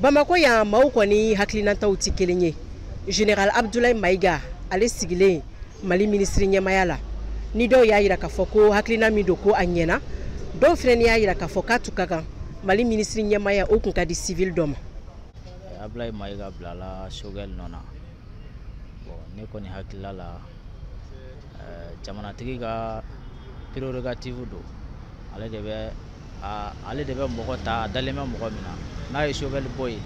Bamakɔ yan, maaw kɔni hakilinataw tɛ kelen ye. Général Abdoulaye Maïga, ale sigilen Mali minisiri ɲɛmaya la, ni dɔw y'a yira k'a fɔ ko hakilina min don, ko a ɲɛna, dɔw fana y'a yira k'a fɔ k'a tun ka kan Mali minisiri ɲɛmaya, o tun ka di civil dɔ ma. Abdoulaye Maïga bilala Choguel nɔ na. Bon, ne kɔni hakilila la, jamanatigi ka prérogative don. Ale de bɛ mɔgɔ ta a dalen bɛ mɔgɔ min na. N'a ye Choguel bɔ yen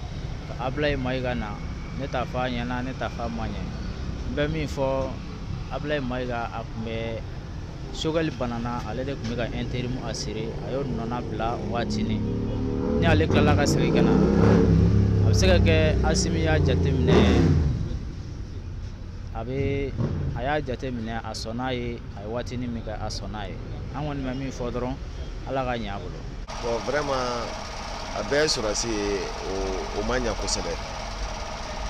ka Abdoulaye Maïga na, ne t'a fɔ a ɲɛna, ne t'a fɔ a ma ɲɛ. N bɛ min fɔ, Abdoulaye Maïga, a tun bɛ Choguel banana, ale de tun bɛ ka intérim assurer, a y'o nɔna bila waatinin. Ni ale tilala ka segin ka na, a bɛ se ka kɛ Assimi y'a jateminɛ, a bɛ a y'a jateminɛ, a sɔnn'a ye. A ye waatinin min kɛ, a sɔnn'a ye. An kɔni bɛ min fɔ dɔrɔn, Ala ka ɲɛ a bolo. Bon, vraiment, a bɛɛ ye sɔrɔdasi ye, o ma ɲa kosɛbɛ.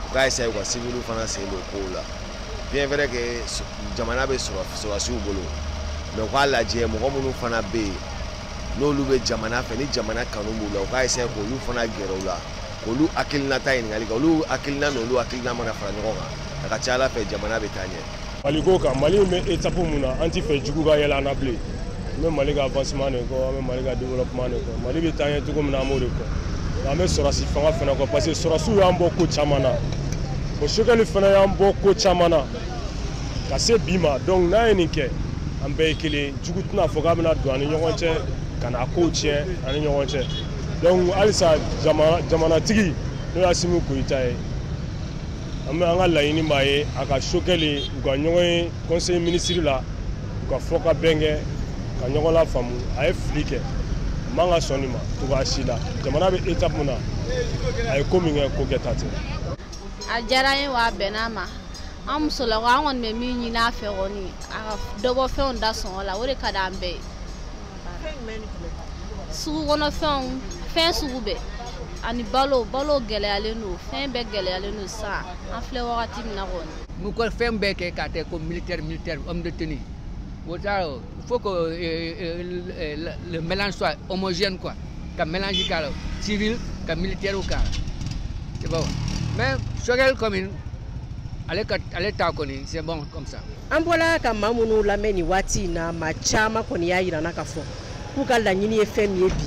U k'a essayer u ka civil fana sen don kow la. Bien vrai que jamana bɛ sɔrɔdasiw bolo, mais u k'a lajɛ, mɔgɔ minnu fana bɛ yen, n'olu bɛ jamana fɛ, ni jamana kanu b'u la, u k'a essayer k'olu fana gɛrɛ u la, k'olu hakilinata ɲininkali kɛ. Olu hakilina n'olu hakilina mana fara ɲɔgɔn kan, a ka ca Ala fɛ, jamana bɛ taa ɲɛ. Mali ko kan, Mali bɛ étape mun na, an ti fɛ jugu ka yɛlɛ an na bilen. An bɛ Mali ka avancement de kɔ, an bɛ Mali ka développement de kɔ. Mali bɛ taa ɲɛ cogo min na, an b'o de kɔ. An bɛ sɔrɔsi fanga fana kɔ, parce que sɔrɔsiw y'an bɔ ko caman na. Bon, Choguel fana y'an bɔ ko caman na ka se bi ma. Donc n'a ye nin kɛ, an bɛɛ ye kelen. Jugu tɛna fɔ k'a bɛna don an ni ɲɔgɔn cɛ ka na kow tiɲɛ an ni ɲɔgɔn cɛ. Donc halisa, jamanatigi, n'o ye Assimi Goïta ye, an bɛ an ka laɲini b'a ye, a ka Choguel, u ka ɲɔgɔn ye conseil ministre la, u ka fɔ ka bɛn kɛ, ka ɲɔgɔn lafaamu. A ye fili kɛ, a man ka sɔn nin ma cogoya si la. Jamana bɛ étape min na, a ye ko min kɛ, ko kɛta tɛ. A diyara n ye wa, a bɛnna ma. An musolakaw, an kɔni bɛ min ɲini a fɛ kɔni, a ka dɔ bɔ fɛnw da sɔngɔ la, o de ka di an bɛɛ ye. Sugu kɔnɔ fɛnw, fɛn sugu bɛɛ, ani balo, balo gɛlɛyalen don, fɛn bɛɛ gɛlɛyalen don sisan, an filɛ wagati min na kɔni. Mu ko fɛn bɛɛ kɛ k'a tɛ ko militaire, militaire, homme de tenue, o t'a, il faut que le mélange soit homogène quoi, ka mélange k'a la, civil ka militaire k'a la, c'est bon. Mais Choguel commune, ale ka ale ta kɔni, c'est bon comme ça. An bɔla ka maa minnu lamɛn nin waati in na, maa caman kɔni y'a yira n na k'a fɔ k'u ka laɲini ye fɛn min ye bi,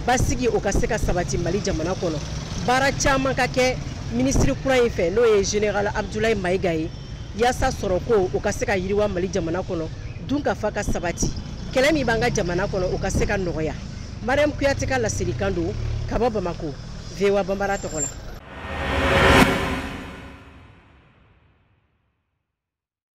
basigi o ka se ka sabati Mali jamana kɔnɔ, baara caman ka kɛ minisiri kura in fɛ, n'o ye général Abdoulaye Maïga ye, yaasa sɔrɔko o ka se ka yiriwa Mali jamana kɔnɔ, dun ka fa ka sabati, kɛlɛ min b'an ka jamana kɔnɔ, o ka se ka nɔgɔya. Mariam Kuyate ka laselikan don ka bɔ Bamako, VOA Banbara tɔgɔ la.